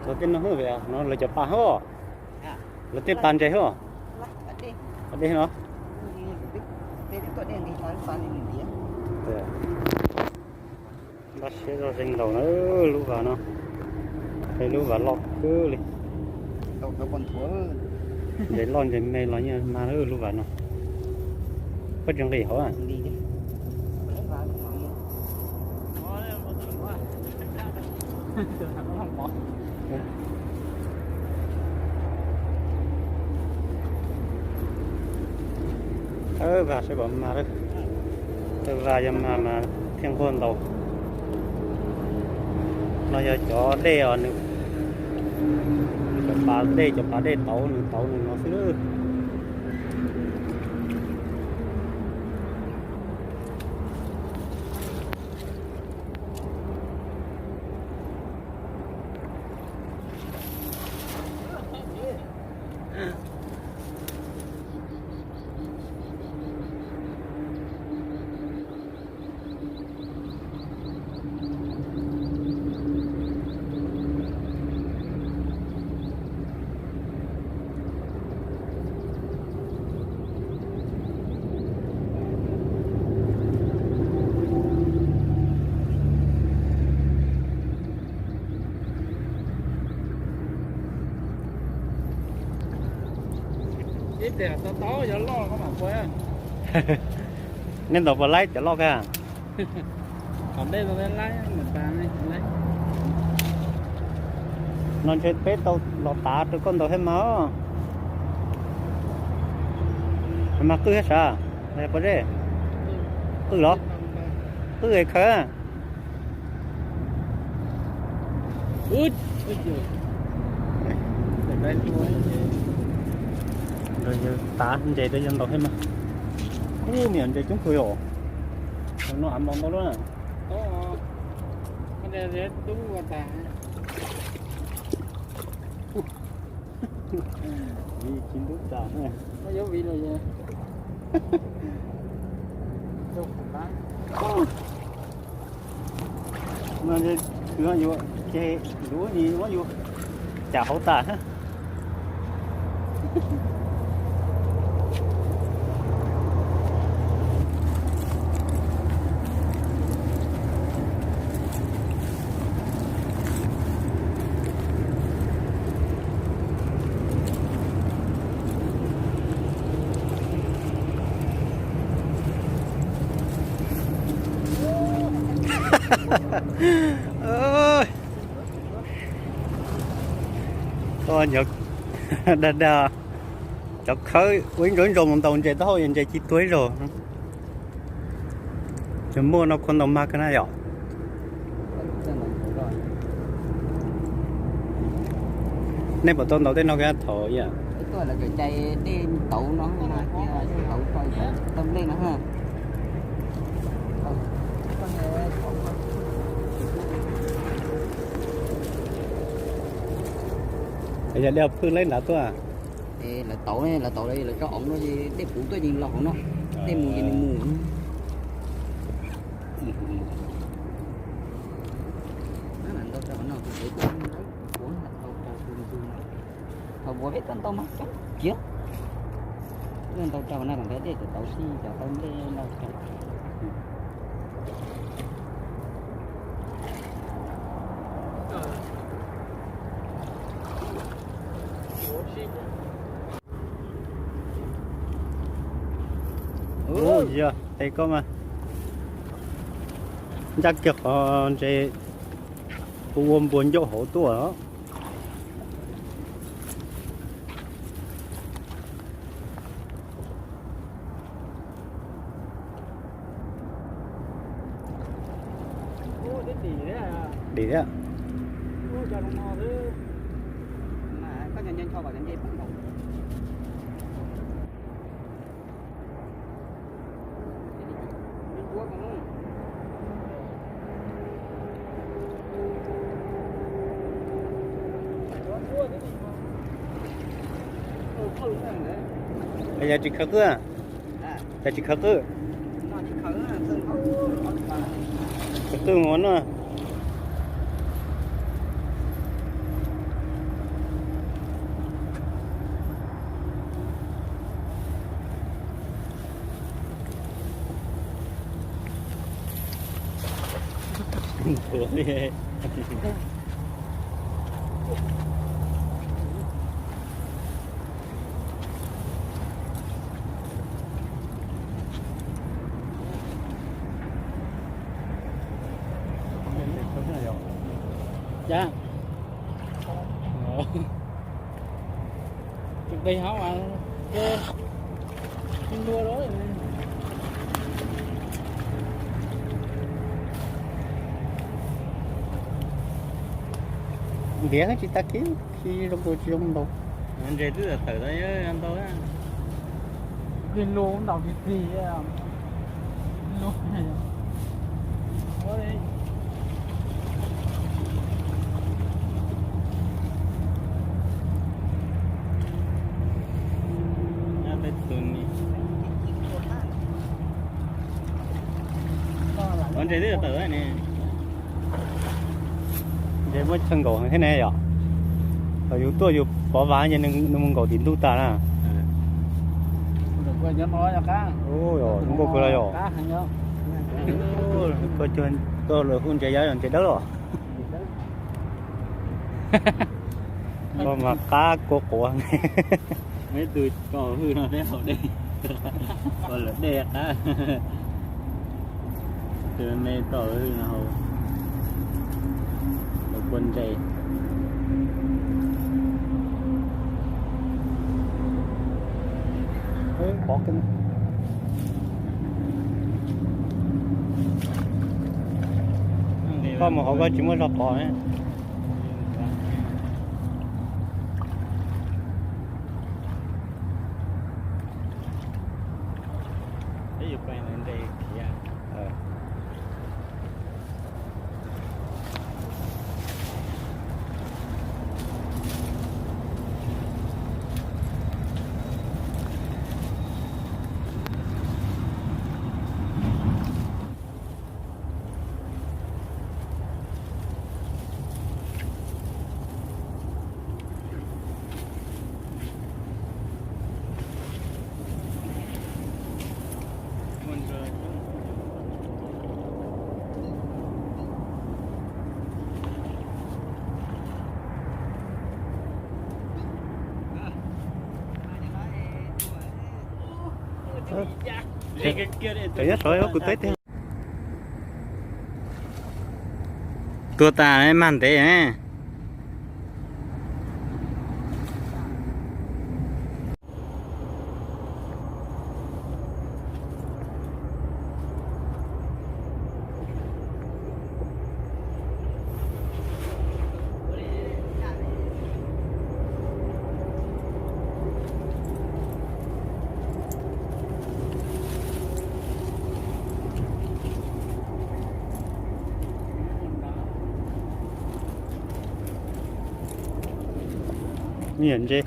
Cov tej no hwj no lawv cov pas hos, lawv tej pas ntses hos. Pas dej no. Npaj siab zoj zeeg ntaus na, lub vas no, lub vas loj kawg li. Ntses loj ntses me los yeej mag lub vas no. Koj tsis nqis hauv a? Vas seb puas mag lawm. Tus vas yog mag mas thiaj nquag ntaus. No yog cov dej os, nws, cov pas dej, cov pas dej tauv nws, tauv nws no xwb. Ib tiam tau tau yog loj koj mam ua. Nej ntaus puas laib cov loj kag? No ntshe peb tau los tav rau koj ntaus thiab mas. Mas qwj thiab sav, pob zeb. Qwj los? Qwj es khaws. Tav ntses rau yawg ntaus thiab mas. Ub, niam ntses coob kawg os. No av npau ntau lawm. Tsis ntub tas. Khwv yuav ces lub ni muab yus cam hauv tas. Koj nyob dag dag, cov khawb ua ib ntsoo ib ntsoo mus ntaus ntses taub hau es ntses ci tuag ib zaug. Cov muaj no khuv ntaus mag kawg na yom. Nej puas tau ntaus tej no kawg thaum ub? Yog dej phwj leb nrad tuaj. Lawv tauv, lawv tauv lawv tso oov no ces dej puv tuaj ces los hauv no, dej mus ces nws mus. Thaum ub peb tuaj ntau mas coob kiag, tuaj ntau rau na kom nkawd dej tauv tsis cov tau nplej no coob. Yog tes koj mas ncaj kiag qhov ntses, kuv ua npuas ncauj hauv tuaj. Dim thiab. Yog tsis khaws qwj, yog tsis khaws qwj, khaws qwj mus no. Ces nqis hauv mas ntua lawm. Ntiav tsis tag kiag, tsis zoo, tsis zoo ntau. Ntses twb tawm tawm ntau. Lub ntaus tig tig. Ua ntses twb tawm ne. Ntses muaj chaw nkaum heev thiab ne yom. Yus tuaj yus pov vas ces nws mus nkaum tim ntuj tas na. Zoo nkauj kawg los yom. Koj lawv hu ntses yog ntses dawb los. Koj mas qab kua quav. Ib tug tso hwj no thiab haus dej, ua lawm dej qab. Tus me tso hwj no haus, haus kua ntses. Koj mus hauv koj tsis muaj zog pov. Tseem nyob saud kuv teb tiag. Tua tas mag ntev ne. Nyiam ntses.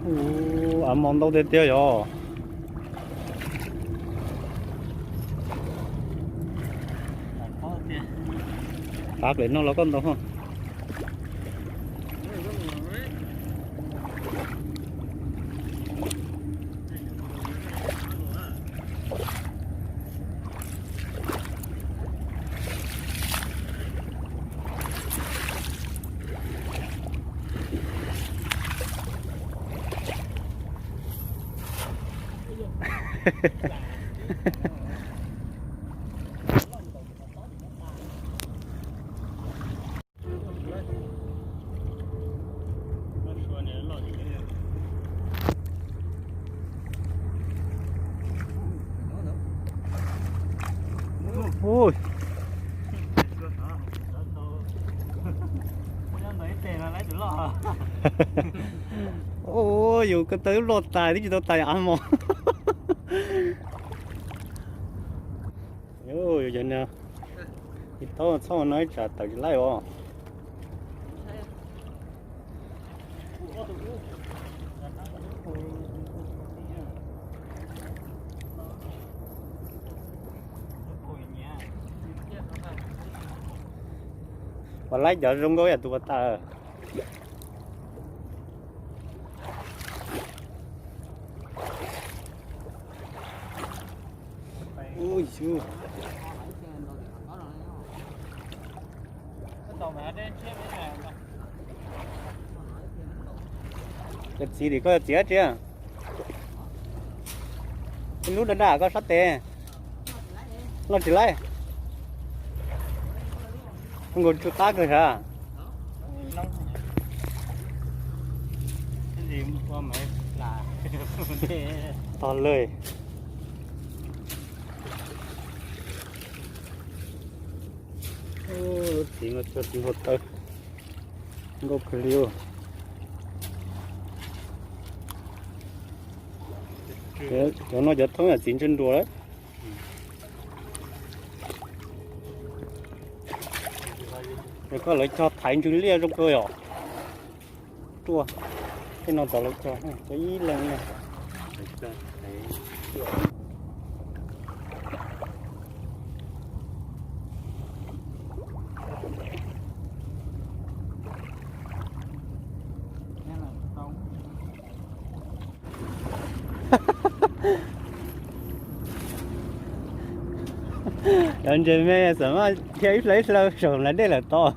Ua, av mos ntau tiag tiag yog. Av pem no los koj ntau. Ui. Ua, yus ko taw loj tas twb tsis tau tais av mos. Yus, yus cov no, Thaub txhob no ib tsam tawm tsis laij os. Puas laib cov zoo nkauj yam tus puas tawm. Cov txiv tim koj txiv tsi. Ib lub daj daj koj sab tes. Loj tsis laij. Nkaus tsuj qab kawg sav. Tog lawm. Txiv no tsis nkaus taw. Nkauj kawg li. Cov no cov thoob yam txiv ntswg nruas lawm. Koj lawv cog thaiv ntswg liaj zoo kawg yom. Ruaj, tej no tod lawv cog, cov ib leeg na. Cov ntses me xam maj thiab ib hlaw ib hlaw saum nplaim dej lawm tod.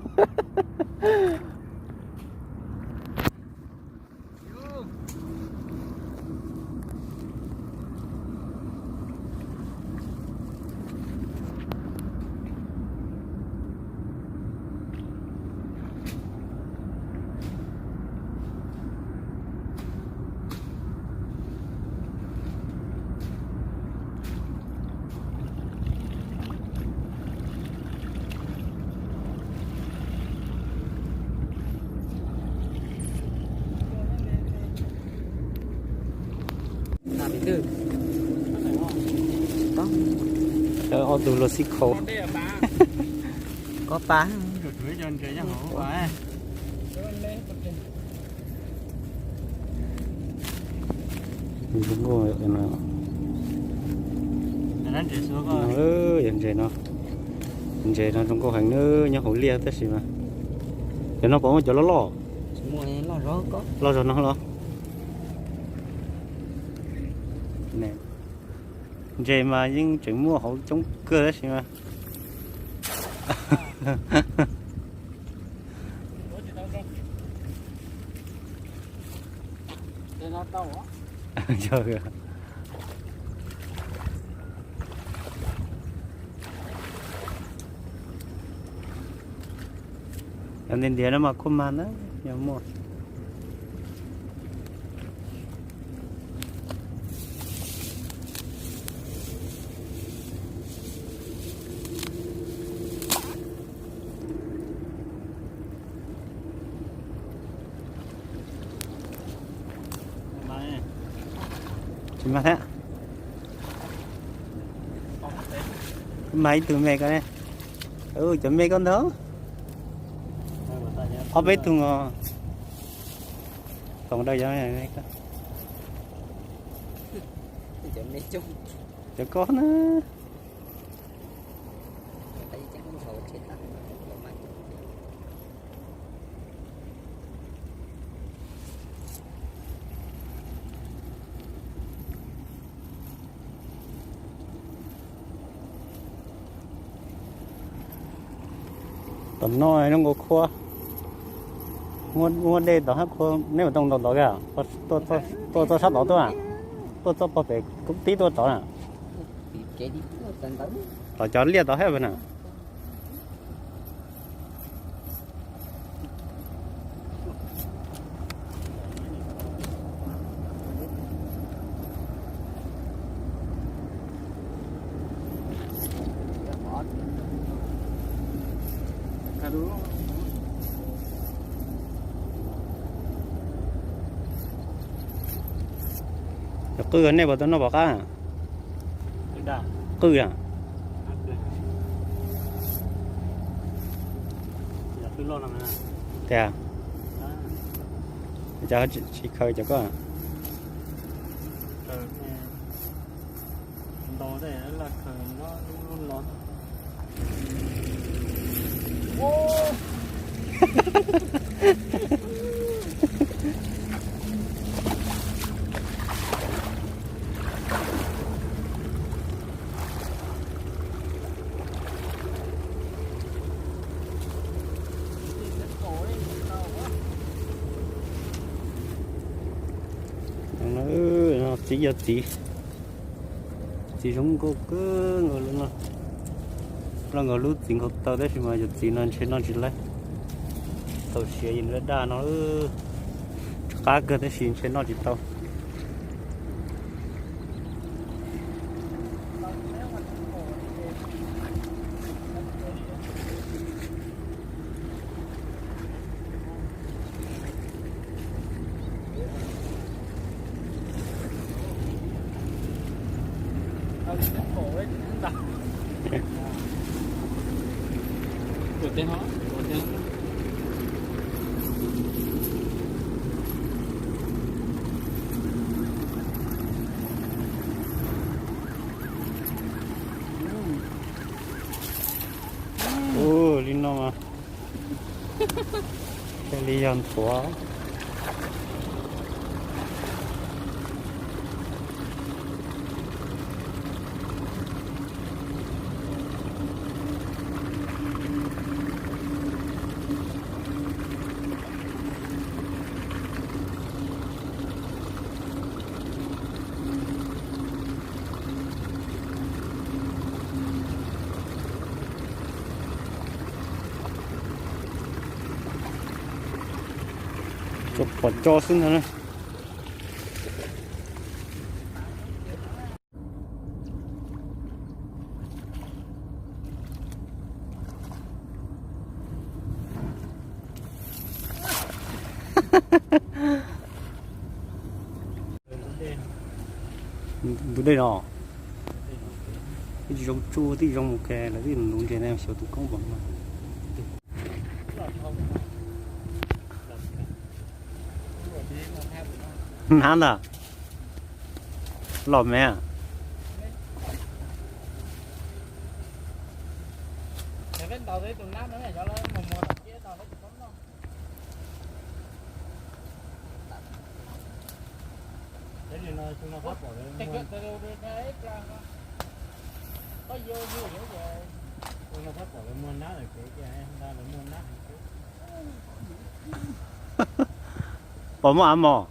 Ob tug luag xib khaus. Koj pa. Yog ntses no, ntses no zoo nkauj heev na, nyob hauv liaj tab sis mas cov no puas muaj cov loj loj? Loj zog no los? Ntses mas yeej tseem muaj hauv coob kawg tab sis mas Cov ntiav ntiav no mas khuj mas na, yog muaj. Tsis mag thiab. Mag ib tug me ko ne. Cov me ko ntag. Ob peb tug os. Toom dawb yov. Cov ko na. Tom no zoo nkaus khua, muaj dej tom hab khua, neb puas tau ntaus tod kiag? Tuaj txog sab tod tuaj, tuaj txog pog pem kub tib tuaj tod na. Tom cov liaj tod hab na. Cov qwj nej puas tau noj pom qab? Qwj a? Qwj. Tias, cas tsis khaws cov koj? Txiv yog txiv, txiv zoo nkauj kawg nkaus li no. Plaub nkaus lub txiv nkaus taw tab sis mas yog txiv no ntshe noj tsis laib. Tau siav yim daj daj no, qab kawg tab sis ntshe noj tsis tau. Ua li no mas thiaj li yog ntxuav. Tsuas pom tso xwb ntag na. Tus dej no, ib tsis zoo tsuj, tib zoo mus ke lawv tib nuv ntses ne, xyov tus koob pom no. Nab ntag. Los me. Pom muaj av mos.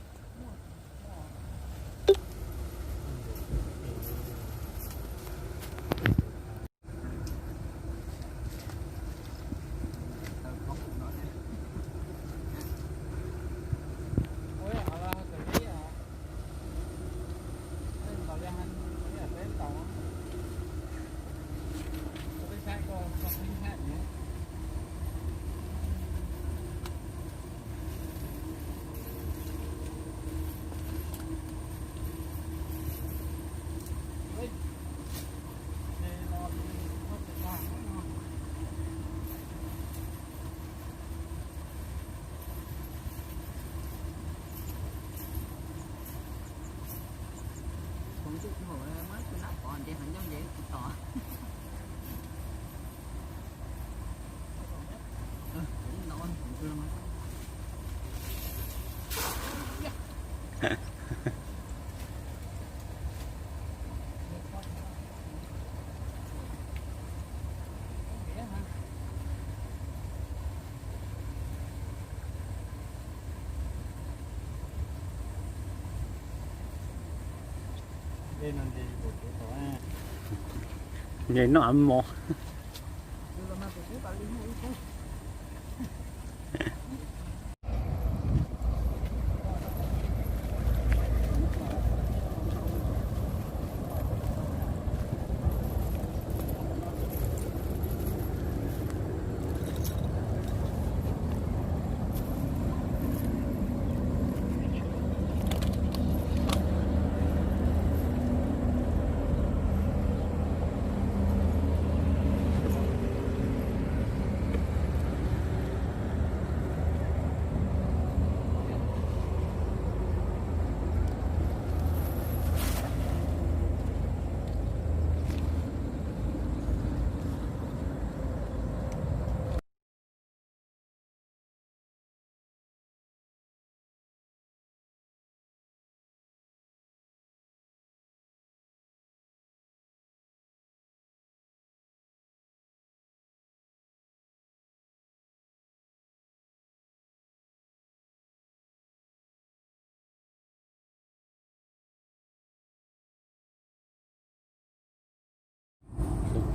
Nce noj av mos.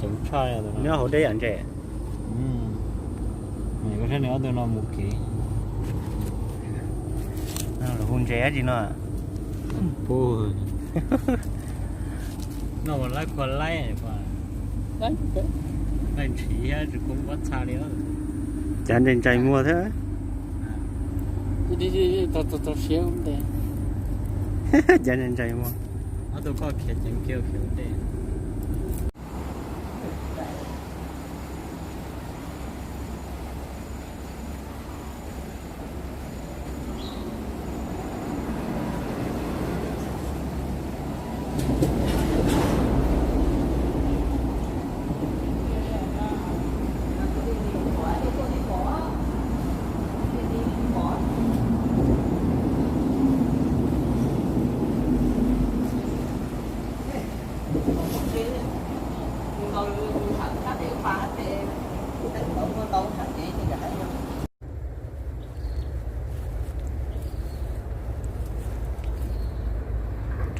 Nyob hauv deb yam ntses. Koj saib nws ob tug no mus kev. Hu ntses dab tsi no? Pub no laib kua laib, laib ntshiv tsis kua txha li. Cav ntsais ntsais muag thiab. Cav ntsais ntsais muag. Ob tug koj khiav ceev kiag khiav ua ntej.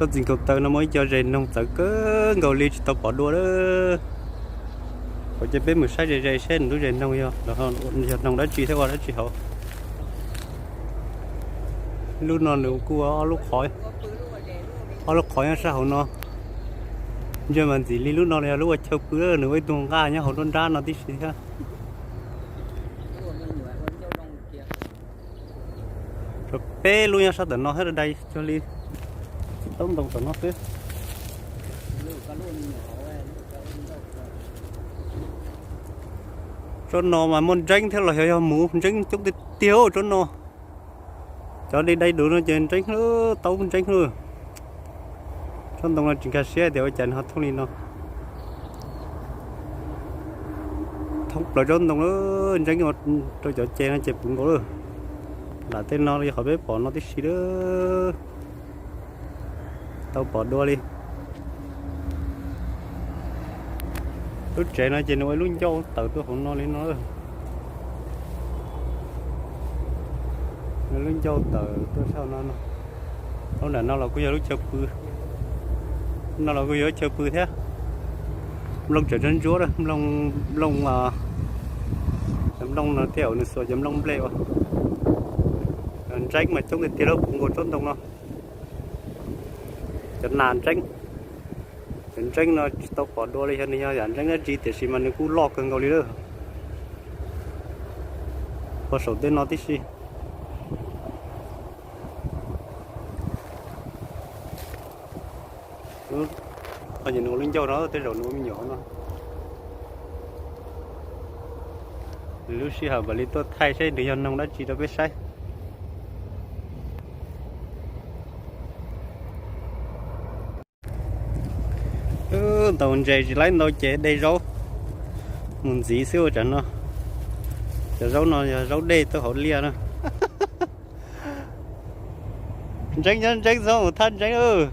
Tsob txiv nkaus taw no muaj ib co zes noog txawv kawg nkaus li tsis tau pom dua lawm. Qhov ces peb mus saib ze ze seb nws lub zes noog yog, yog noog dab tsi thiab ua dab tsi hauv. Lub no nws kuj ua ob lub qhov, ob lub qhov nyob sab hauv no. Ntsia mas ntxim li lub no los yog lub ua chaw pw, nws ua ib tug nqaj nyob hauv nruab nrab no tib si thiab. Peb lub nyob sab tom no thiab, dai cuag li tsob ntoo tom no xwb. Tsob no mas muaj ntseeb thiab los xyov yog muv, ntseeb coob tiag tiag tsob no. Cov dai dai duav no ces ntseeb lawm, taub ntseeb lawm. Tsob ntoo no tsis nkag siab tias ua cas nws ho thooj li no. Thoob plaws tsob ntoo lawm, ntseeb rau cov ce no ces puv nkaus lawm. Lam tej no li qhov peb pom no tib si lawm. Tau pom dua li. Lub tsev no ces nws ua ib lub ncauj tawm tuaj hauv no li no. Lub ncauj tawm tuaj sab no no. Lub nram no los kuj yog lub chaw pw. No los kuj yog lub chaw pw thiab. Nplooj tseem ntsuab ntsuab, nplooj, nplooj, cov nplooj no tej zaum nws xuas cov nplooj nplej ua. Ntseeb mas coob tiag tiag lawm, puv nkaus tsob ntoo no. Cov nas ntseeb, cov ntseeb no tsis tau pom dua li, xyov nws yog yam ntseeb dab tsi tiam sis mas nws kuj loj kawg nkaus li lawm. Puag saum tej no tib si. Nws ua lub ncauj no tej zaum nws ua me nyuam no. Nws lub sij hawm mam li tuaj thaij seb nws yog noog dab tsi rau peb saib. Ntaus ntses tsis laib ntau ces de zaub mus ntxiv xwb ua tsam no. Cov zaub no yog zaub dej tuaj hauv liaj na. Ntseeb nyob ntseeb txhob mus thab ntseeb.